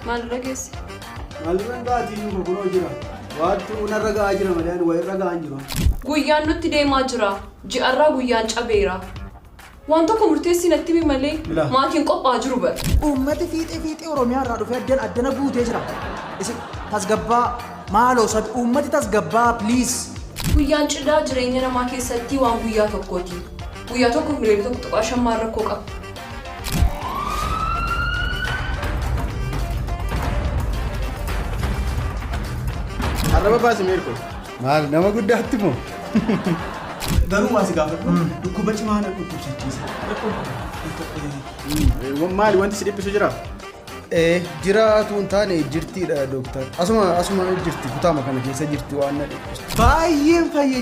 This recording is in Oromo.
Maalirra geesse? Maalirra ga'aatii iyyuu kunoo jira. Waattuu narra ga'aa jira malee ani wayirra ga'aa hin jiru. Guyyaan nutti deemaa jira. Ji'arraa guyyaan cabeera. Waan tokko murteessii natti himi malee Bilaa. maatiin qophaa'aa jiru bar. Uummati fiixee fiixee Oromiyaa irraa dhufee addan addana guutee jira. Isin tasgabbaa maaloo sabi uummati tasgabbaa please. Guyyaan cidhaa jireenya namaa keessatti waan guyyaa tokkooti. Guyyaa tokkoof miliyoona 1.5 maal rakkoo qaba? Arraba baasi meerko. Maal nama guddaatti moo? Garuu waa si gaafadhu. Dhukkuba cimaa na dhukkubsachiisa. Maali wanti si dhiphisu jira? Ee jiraatu hin taane jirtiidha dooktar. Asuma asuma jirti kutaama kana keessa jirti waan na dhiphistu. Baay'een fayya.